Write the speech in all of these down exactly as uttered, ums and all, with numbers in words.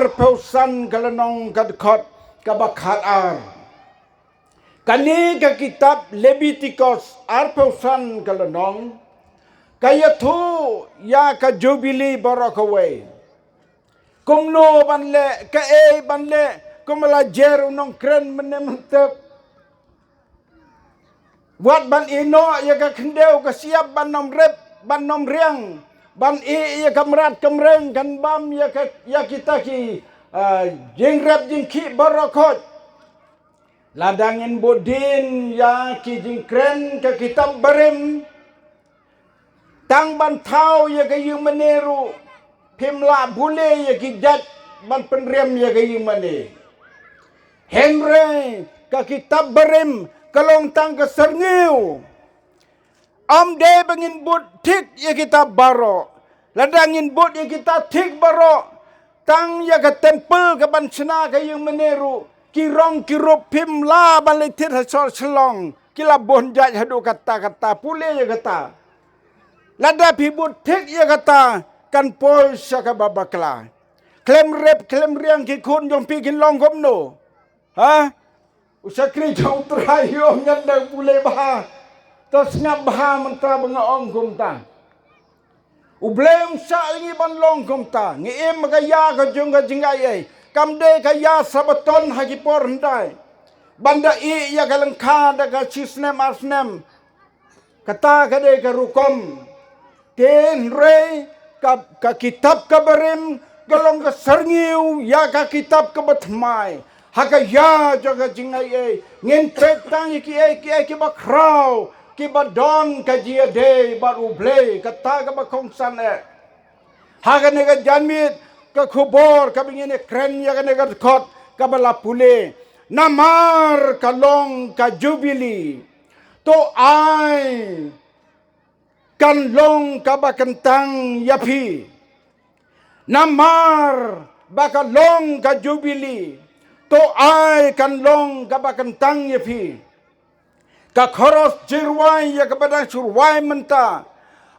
arphew san ka lynnong ka dkhot kaba khatar. Kane ka kitab Lebitikos arphew san ka lynnong ka ïathuh ïa ka jubili baroh kawei. Kumno ban leh, kaei ban leh, kumba la jer u nongkren mynne mynstep. Wat ban ïehnoh ïa ka khyndew ka shyiap ban ym rep, ban ym riang, ban ïeh ïa ka mrad ka mreng, kan bam ïa ka, ïa kita ki, ah, jingrep jingkhih baroh khoit. Lada ngin bud dien ïa ki jingkren ka kitab barim, tang ban thaw ïa ka ïingmane ruh phim lah pule ïa ki jait ban pynriam ïa ka ïingmane. Hynrei ka kitab barim ka long tang ka syrngiew. Ym dei ba ngin bud thik ïa kita baroh. Lada ngin bud ïa kita thik baroh, tang ïa ka temple ka ban shna ka ïingmane ruh, ki rong ki rup phim lah ban leit thied ha sor shlong. Ki la bun jait haduh katta katta, pule ïa kata. Lada phi bud thik ïa kata, kan poi sha kaba bakla. Khlem rep khlem riang ki khun jong phi kin long kumno? Ha? U shakri jong U Trai, ïoh ngan da pule bha. To sngap bha mynta ba nga ong kumta. U Blei um shah ïa ngi ban long kumta. Ngi im ha ka ïa ka jong ka jingai ei. Kam dei ka ïa Sabaton ha ki por hyndai. Ban da ïeh ïa ka lyngkha da ka shi snem ar snem. Kata ka dei ka rukom. Te hynrei ka, ka kitab ka barim ka long ka syrngiew ïa ka kitab kaba thymmai. Ha ka ïa jong ka jingai ei ngin peit tang ïa kiei kiei kiba khraw, kiba don ka jingïadei bad U Blei, kata kaba kongsan eh. Ha kane ka janmiet ka khubor kaba ngin ïakren ïa kane ka dkhot kaba la pule. Namar ka long ka jubili. To ai kan long kaba kyntang ïa phi. Namar ba ka long ka jubili. To ai kan long kaba kyntang ïa phi. Ka chorus jingrwai ïa kaba dang shu rwai mynta.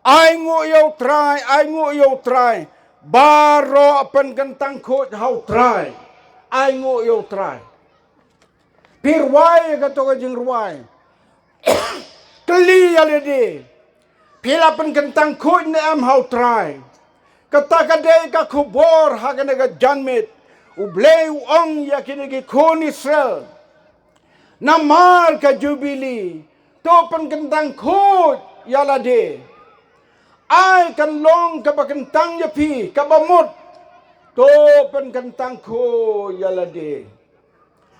Ai nguh ïa U Trai, ai nguh ïa U Trai. Baroh pynkyntang khuid ha U Trai. Ai nguh ïa U Trai. Phi rwai ïa kato ka jingrwai. Kylli ïa lade. Phi la pynkyntang khuid ne em ha U Trai. Kata ka dei ka khubor ha kane ka janmiet. U Blei u ong ïa kine ki khun Israel. Namar ka jubili, to pynkyntang khuid ïa lade. Ai kan long kaba kyntang ïa phi, kaba mut. To pynkyntang khuid ïa lade.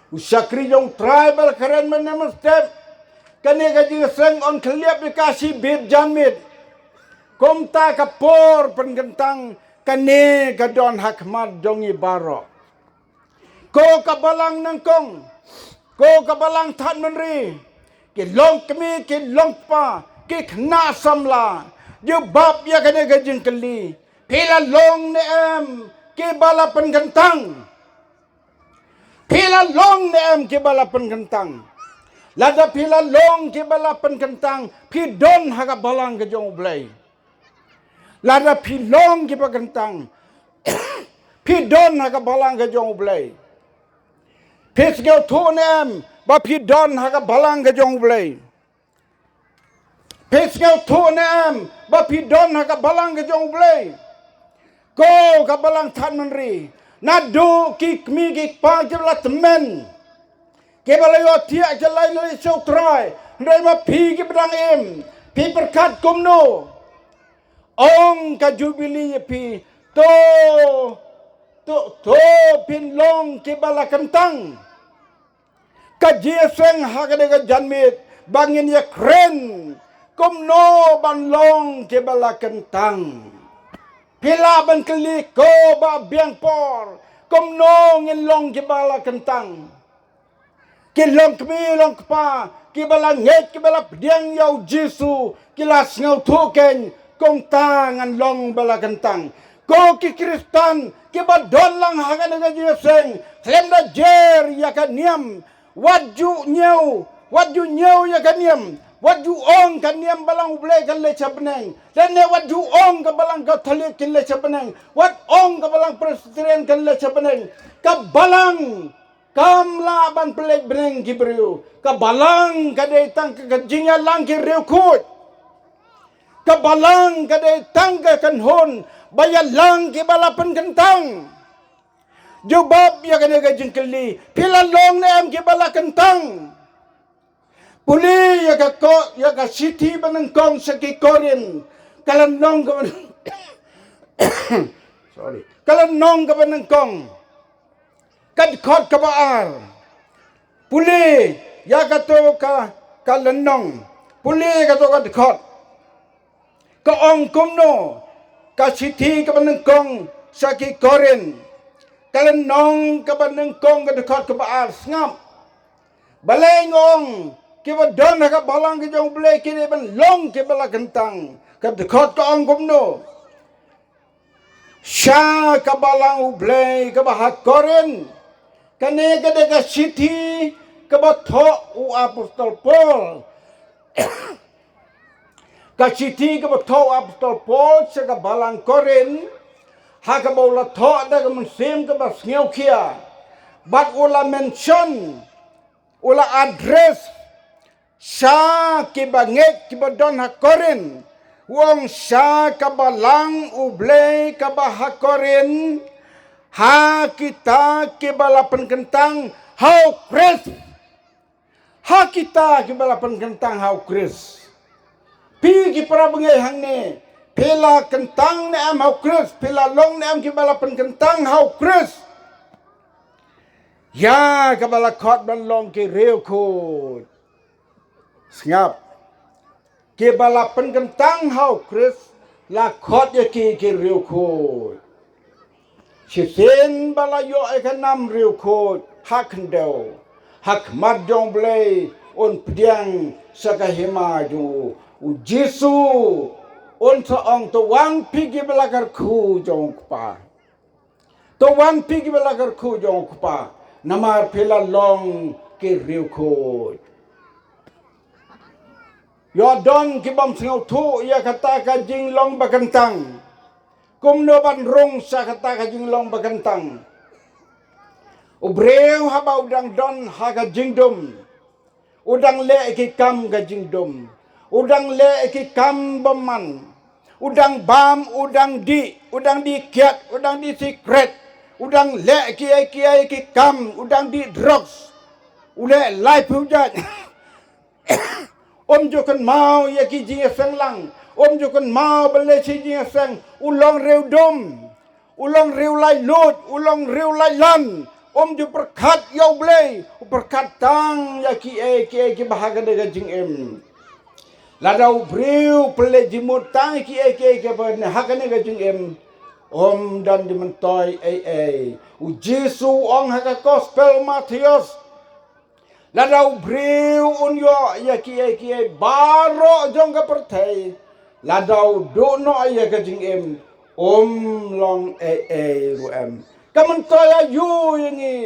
U shakri jong U Trai ba la kren mynne mynstep. Kane ka jingïaseng yn khylliap ïa ka shibit janmiet. Kumta ka por pynkyntang kane ka don ha khmat jong ngi baroh. Ko ka balang nyngkong, ko ka balang thad mynri, ki longkmie ki longkpa, ki khynnah samla, jubab ïa kane ka jingkylli. Phi la long ne em kiba la pynkyntang? Phi la long ne em kiba la pynkyntang? Lada phi la long kiba la pynkyntang, phi don ha ka balang ka jong U Blei. Lada phi long kiba kyntang, phi don ha ka balang ka jong U Blei. Phi sngewthuh ne em ba phi don ha ka balang ka jong U Blei? Phi sngewthuh ne em ba phi don ha ka balang ka jong U Blei? Ko ka balang thad mynri, naduh ki kmie ki kpa kiba la tymmen, kiba la ïohthiah ki la ïaleit sha U Trai, hynrei ma phi kiba dang im, phi pyrkhat kumno? Ong ka jubili ïa phi, to, to, to phin long kiba la kyntang. Ka jingïaseng ha kane ka janmiet ba ngin ïakren kumno ban long kiba la kyntang. Phi lah ban kylli ko Bah Biangpor, kumno ngin long kiba la kyntang? Ki longkmie longkpa kiba la ngeit, kiba la pdiang ïa U Jisu, ki la sngewthuh kein, kumta ngan long ba la kyntang. Ko ki Khristan kiba don lang ha kane ka jingïaseng, khlem da jer ïa ka niam, wat ju ñiew, wat ju ñiew ïa ka niam, Wat ju ong ka niam balang U Blei kan leit sha bneng. Lane wat ju ong ka balang Katholik kan leit sha bneng. Wat ong ka balang Presbyterian kan leit sha bneng. Ka balang kam lah ban pynleit bneng ki briew. Ka balang ka dei tang ka, ka jingïalang ki riewkhuid. Ka balang ka dei tang ka kynhun ba ïalang kiba la pynkyntang. Jubab ïa kane ka jingkylli, phi la long ne em kiba la kyntang? Pule ïa ka ko, ïa ka shithi banyngkong sha ki Korinth, ka lynnong kaba sorry, ka lynnong kaba nyngkong, ka dkhot kaba ar. Pule ïa kato ka, ka lynnong. Pule ïa kato ka dkhot. Ka ong kumno? Ka shithi kaba nyngkong sha ki Korinth, ka lynnong kaba nyngkong, ka dkhot kaba ar, sngap. Balei nga ong kiba don ha ka balang ka jong U Blei ki dei ban long kiba la kyntang? Ka dkhot ka ong kumno? Sha ka balang U Blei kaba ha Korinth. Kane ka dei ka shithi kaba thoh u apostol Paul. Ka shithi kaba thoh u apostol Paul sha ka balang Korinth, ha kaba u la thoh da ka mynsiem kaba sngewkhia. Bad u la mention, u la address sha kiba ngeit kiba don ha Korinth. U ong sha ka balang U Blei kaba ha Korinth, ha kita kiba la pynkyntang ha U Khrist. Ha kita kiba la pynkyntang ha U Khrist. Phi ki para bangeit hangne, phi la kyntang ne em ha U Khrist? Phi la long ne em kiba la pynkyntang ha U Khrist? Ïa kaba la khot ban long ki riewkhuid. Sngap. Kiba la pynkyntang ha U Khrist, la khot ïa ki ki riewkhuid. Shisien ba la ïoh ïa ka nam riewkhuid ha khyndew, ha khmat jong U Blei un pdiang sha ka hima jong u. U Jisu un sa ong, to wan phi kiba la kyrkhu jong U Kpa. To wan phi kiba la kyrkhu jong U Kpa, namar phi la long ki riewkhuid. Ïoh don kibym sngewthuh ïa kata ka jinglong ba kyntang. Kumno ban rung sha kata ka jinglong ba kyntang? U briew haba u dang don ha ka jingdum, u dang leh ki kam ka jingdum, u dang leh ki kam bymman, u dang bam, u dang dih, u dang dih kiad, u dang dih sikret, u dang leh kiei kiei ki kam, u dang dih drugs, u leh laiphew jait. Um ju kynmaw ïa ki jingïaseng lang, um ju kynmaw ban leh shi jingïaseng, u long riewdum. U long riewlaitluid, u long riewlaitlan, um ju pyrkhat ïa U Blei, u pyrkhat tang ïa kiei kiei kiba ha kane ka jingim. Lada u briew pynleit jingmut tang ïa kiei kiei kiba ha kane ka jingim, um don jingmyntoi ei ei. U Jisu u ong ha ka gospel Mathaios, lada u briew un ïoh ïa kiei kiei baroh jong ka pyrthei, lada u duh noh ïa ka jingim, um long ei ei ruh em. Ka myntoi aïu ïa ngi?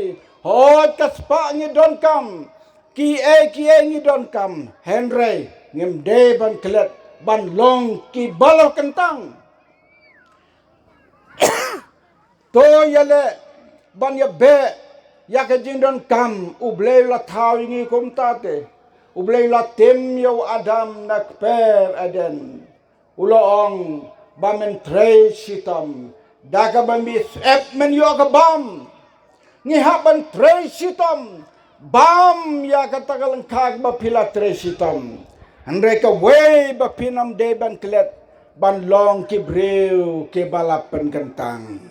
Hooid, ka spah ngi donkam, kiei kiei ngi donkam, hynrei ngim dei ban klet ban long kiba la kyntang. To ïaleh ban ïabeh ïa ka jingdonkam. U Blei u la thaw ïa ngi kumta te. U Blei u la tim ïa u Adam na kper Eden. U la ong ba men trei shitom. Da kaba men ïasep men ïoh ka bam. Ngi hap ban trei shitom. Bam ïa kata ka lyngkha kaba phi la trei shitom. Hynrei kawei ba phin ym dei ban klet, ban long ki briew kiba la pynkyntang.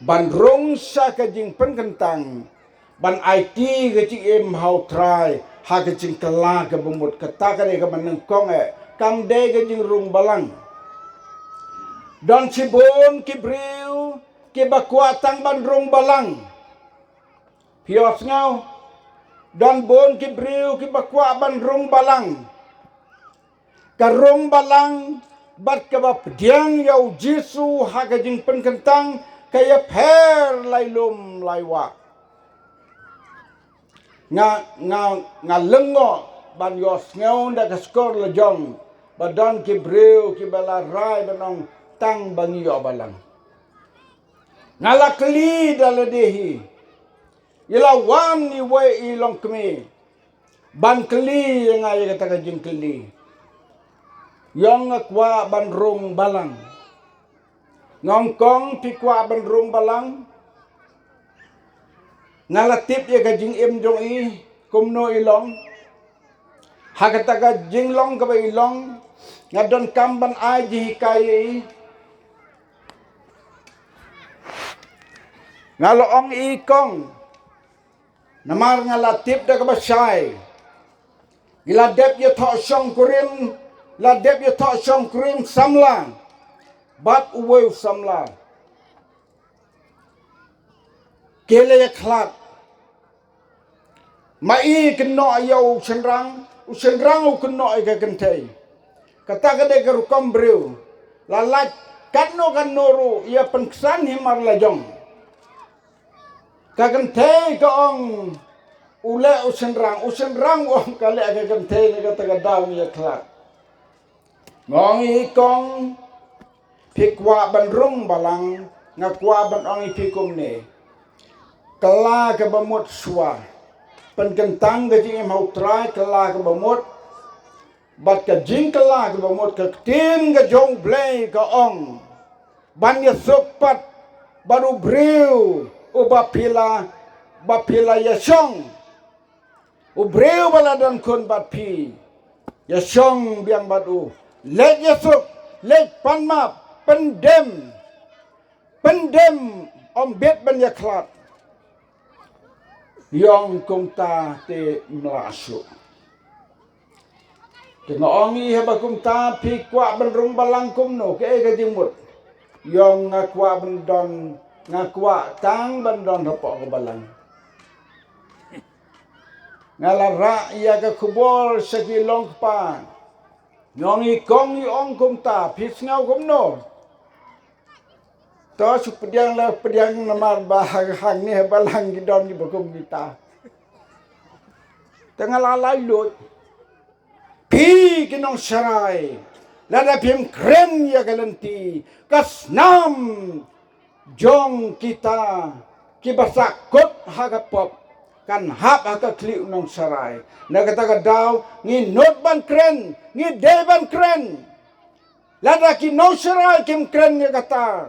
Ban rung sha ka jingpynkyntang, ban aiti ka jingim ha U Trai ha ka jingkylla kaba mut, kata ka dei kaba nyngkong eh, kam dei ka jingrung balang. Don shibun ki briew kiba kwah tang ban rung balang. Phi ïohsngew? Don bun ki briew kiba kwah ban rung balang. Ka rung balang bad kaba pdiang ïa U Jisu ha ka jingpynkyntang ka ïapher lai lum lai wah. Nga, nga, nga lyngngoh ban ïohsngew da ka skor la jong ba don ki briew kiba la rai ban ong tang ba ngi ïoh balang. Nga la kylli da lade hi, i la wan iwei i longkmie ban kylli ïa nga ïa kata ka jingkylli. Ïong nga kwah ban rung balang. Nga ong kong phi kwah ban rung balang? Nga la tip ïa ka jingim jong i kumno i long. Ha kata ka jinglong kaba i long nga donkam ban ai jinghikai ïa i. Nga la ong i kong, namar nga la tip da kaba shai. Ngi la dep ïathoh shongkurim, la dep ïathoh shongkurim samla bad uwei u samla. Ki la ïakhlad. Ma i kynnoh ïa u shynrang, u shynrang u kynnoh ïa ka kynthei. Kata ka dei ka rukom briew. La lait katno katno ruh ïa pynksan hi mar la jong. Ka kynthei ka ong u leh u shynrang, u shynrang u ong ka leh ka kynthei, na kata ka daw ngi ïakhlad. Nga ong i kong, phi kwah ban rung balang? Nga kwah ban ong i phi kumne. Kylla kaba mut shuwa. Pynkyntang ka jingim ha u Trai kylla kaba mut. Bad ka jingkylla kaba mut, ka ktien ka jong U Blei ka ong ban ïasuk pat bad u briew uba phi la, ba phi la ïashong. U briew ba la don khun bad phi, ïashong biang bad u. Leit ïasuk, leit pan map, pyndem. Pyndem, ym bit ban ïakhlad. Ïong kumta te ym lah shuh. Te nga ong i haba kumta phi kwah ban rung balang kumno, kaei ka jingmut? Ïong nga kwah ban don, nga kwah tang ban don hapoh ka balang. Nga la rah ïa ka khubor sha ki long kpa. Nga ong i kong, i ong kumta, phi sngew kumno? To shu pdiang la pdiang namar ba ha, hangne ha balang ki don kiba kum kita. Te nga la laitluid. Phi ki nongsharai, lada phim kren ïa ka lynti ka snam jong kita kiba sahkut ha ka pop, kan hap ha ka khlieh u nongsharai. Na kata ka daw ngi nud ban kren, ngi dei ban kren. Lada ki nongsharai kim kren ïa kata,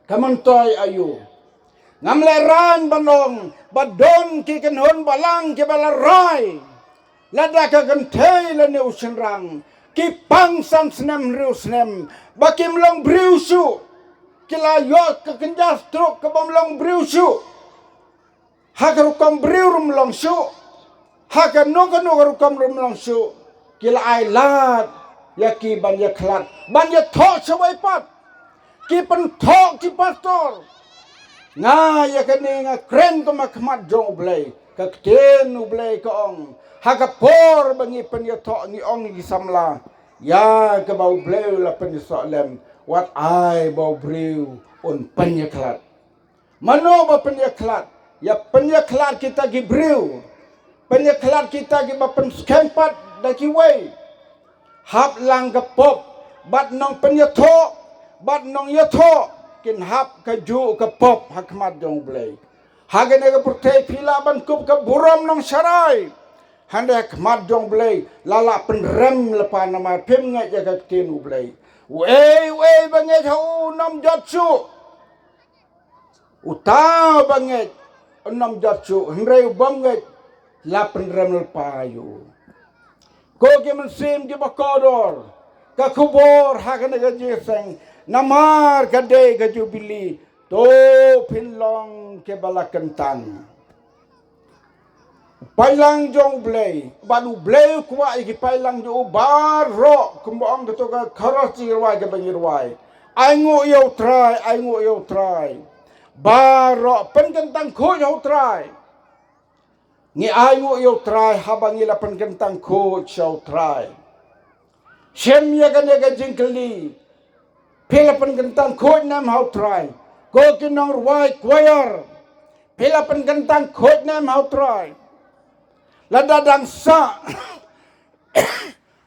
ka myntoi aïu? Ngam lehrain ban ong ba don ki kynhun balang kiba la rai. Lada ka kynthei lane u shynrang ki pang san snem hynriew snem ba kim long briew shuh, ki la ïoh ka kynja stroke kabym long briew shuh. Ha ka rukom briew ruh ym long shuh, ha kano kano ka rukom ruh ym long shuh. Ki la ai lad ïa ki ban ïakhlad, ban ïathoh shawei pat. Ki pynthoh ki pastor. Nga ïa kane nga kren kum ha khmat jong U Blei. Ka ktien U Blei ka ong, ha ka por ba ngi pynïathoh ngi ong ïa ki samla, ïa kaba U Blei u la pynïasoh lem, wat ai ba u briew un pynïakhlad. Mano ba pynïakhlad? Ïa pynïakhlad kita ki briew. Pynïakhlad kita kiba pynskhem pat da kiwei. Hap lang ka pop bad nongpynïathoh bad nongïathoh kin hap kajuh ka pop ha khmat jong U Blei. Ha kane ka pyrthei phi lah ban kup ka burom nongsharai, hynrei ha khmat jong U Blei la lah pynrem lypa namar phim ngeit ïa ka ktien U Blei. Uei uei ba ngeit ha u un ym jot shuh. Uta uba ngeit un ym jot shuh, hynrei u bym ngeit la pynrem lypa ïa u. Ko ki mynsiem kiba kordor, ka khubor ha kane ka jingïaseng namar ka dei ka jubili, to phin long kiba la kyntang. Pailang jong U Blei, bad U Blei u kwah ïa ki pailang jong u baroh, kumba ong kato ka chorus jingïarwai kaba ngi rwai. Ainguh ïa U Trai, ainguh ïa U Trai. Baroh pynkyntang khuid ha U Trai. Ngi ainguh ïa U Trai haba ngi la pynkyntang khuid sha U Trai. Shem ïa kane ka jingkylli. Phi la pynkyntang khuid ne em ha U Trai? Ko ki nongrwai choir, phi la pynkyntang khuid ne em ha U Trai? Lada dang sah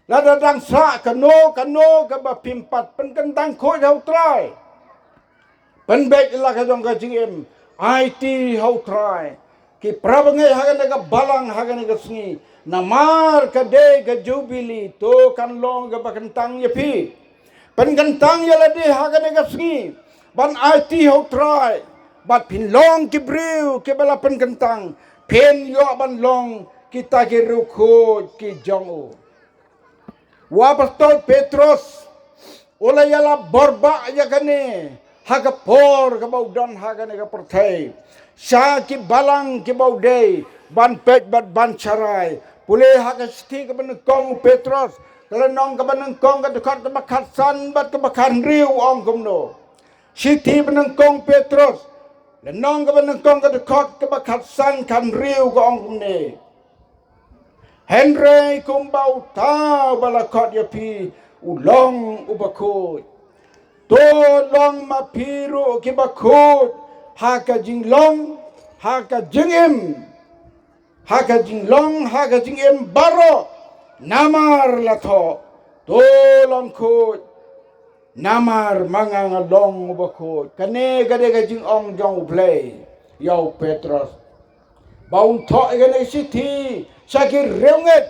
Lada dang sah kano kano kaba phim pat pynkyntang khuid ha u Trai, pynbeit la ka jong ka jingim, aiti ha u Trai. Ki para bangeit ha kane ka balang ha kane ka sngi, namar ka dei ka jubili, to kan long kaba kyntang ïa phi. Pynkyntang ïa lade ha kane ka sngi ban aiti ha u Trai, bad phin long ki briew kiba la pynkyntang, phin ïoh ban long kita ki riewkhuid ki jong u. U Apostol Petros u la ïalap borbah ïa kane ha ka por kaba u don ha kane ka pyrthei, sha ki balang kiba u dei ban peit bad ban sharai. Pule ha ka shithi kaba nyngkong u Petros, ka lynnong kaba nyngkong, ka dkhot kaba khatsan bad kaba khathynriew, u ong kumno. Shithi ba nyngkong Petros, lynnong kaba nyngkong, ka dkhot kaba khatsan, khathynriew, ka ong kumne: Hynrei kumba uta uba la khot ïa phi u long uba khuid, to long ma phi ruh kiba khuid ha ka jinglong, ha ka jingim, ha ka jinglong, ha ka jingim baroh. Namar la thoh, to long khuid, namar ma nga nga long uba khuid. Kane ka dei ka jingong jong U Blei ïa u Petros, ba un thoh ïa kane ka shithi sha ki riewngeit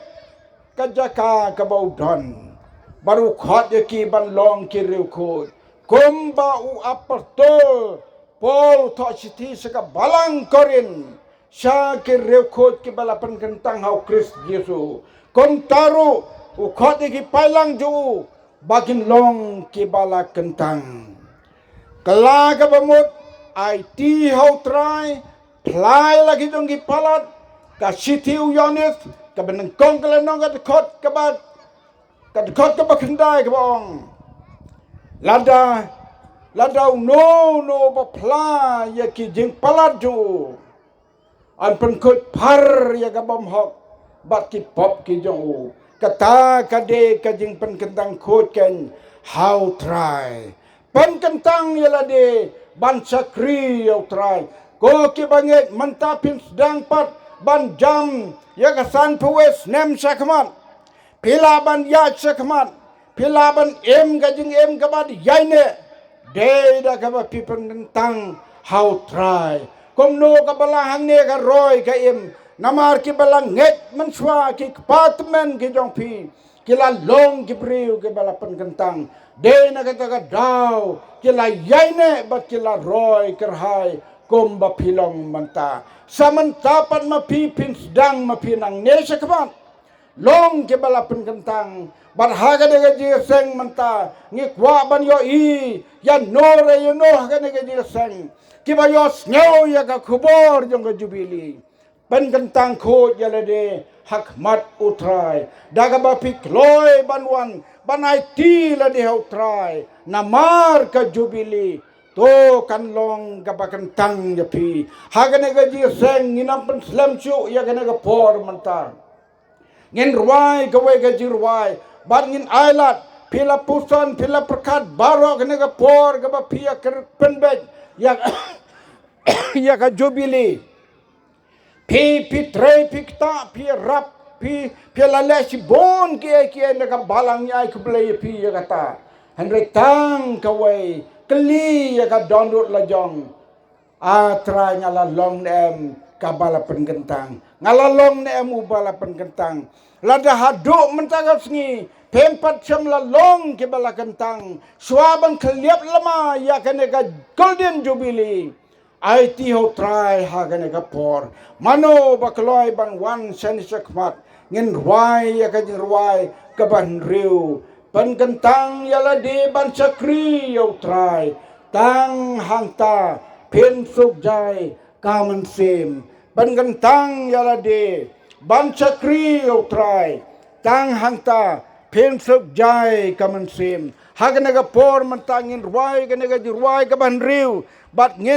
ka jaka kaba u don, bad u khot ïa ki ban long ki riewkhuid. Kumba u Apostol Paul u thoh shithi sha ka balang Korinth, sha ki riewkhuid kiba la pynkyntang ha u Khrist Jisu, kumta ruh u khot ïa ki paidlang jong u ba kin long kiba la kyntang. Kylla kaba mut, aiti ha u Trai, phla ïa la ki jong ki palat. Ka shithi u Ïoannis kaba nyngkong, ka lynnong, ka dkhot kaba, ka dkhot kaba khyndai, kaba ong: Lada, lada uno uno uba phla ïa ki jingpalat jong u, yn pynkhuid phar ïa ka bymhok bad ki pop ki jong u. Kata ka dei ka jingpynkyntang khuid keiñ ha u Trai. Pynkyntang ïa lade ban shakri ïa u Trai. Ko kiba ngeit, mynta phin sdang pat ban jam ïa ka sanphew wei snem shakhmat. Phi lah ban ïaid shakhmat, phi lah ban im ka jingim kaba ïaineh, dei da kaba phi pynkyntang ha u Trai. Kumno ka balang hangne ka roi ka im, namar kiba la ngeit mynshuwa, ki kpa tymmen ki jong phi, ki la long ki briew kiba la pynkyntang. Dei na kata ka daw ki la ïaineh bad ki la roi kyrhai kumba phi long mynta. Sa mynta pat ma phi phin sdang, ma phi nangne shakhmat, long kiba la pynkyntang. Bad ha kane ka jingïaseng mynta ngi kwah ban ïohi ïano re ïano ha kane ka jingïaseng kiba ïohsngew ïa ka khubor jong ka Jubili. Pynkyntang khuid ïa lade ha khmat u Trai, da kaba phi kloi ban wan ban aiti lade ha u Trai, namar ka Jubili to kan long kaba kyntang ïa phi. Ha kane ka jingïaseng ngin ym pynslem shuh ïa kane ka por mynta. Ngin rwai kawei ka jingrwai bad ngin ailad. Phi la puson, phi la pyrkhat baroh kane ka por kaba phi ïa kyr-, pynbeit ïa, ïa ka Jubili. Phi, phi trei, phi ktah, phi ïarap, phi, phi la leh shibun kiei kiei na ka balang, ngi ai khublei ïa phi ïa kata. Hynrei tang kawei, kylli ïa ka dohnud la jong. A Trai, nga la long ne em kaba la pynkyntang? Nga la long ne em uba la pynkyntang? Lada haduh mynta ka sngi phim pat shym la long kiba la kyntang, shuwa ban khylliap lama ïa kane ka Golden Jubili, aiti ha u Trai ha kane ka por. Mano ba kloi ban wan shane shakhmat? Ngin rwai ïa ka jingrwai kaba hynriew. Pynkyntang ïa lade ban shakri ïa u Trai, tang hangta phin suk jai ka mynsiem. Pynkyntang ïa lade ban shakri ïa u Trai, tang hangta phin suk jai ka mynsiem. Ha kane ka por mynta ngin rwai kane ka jingrwai kaba hynriew bad ngin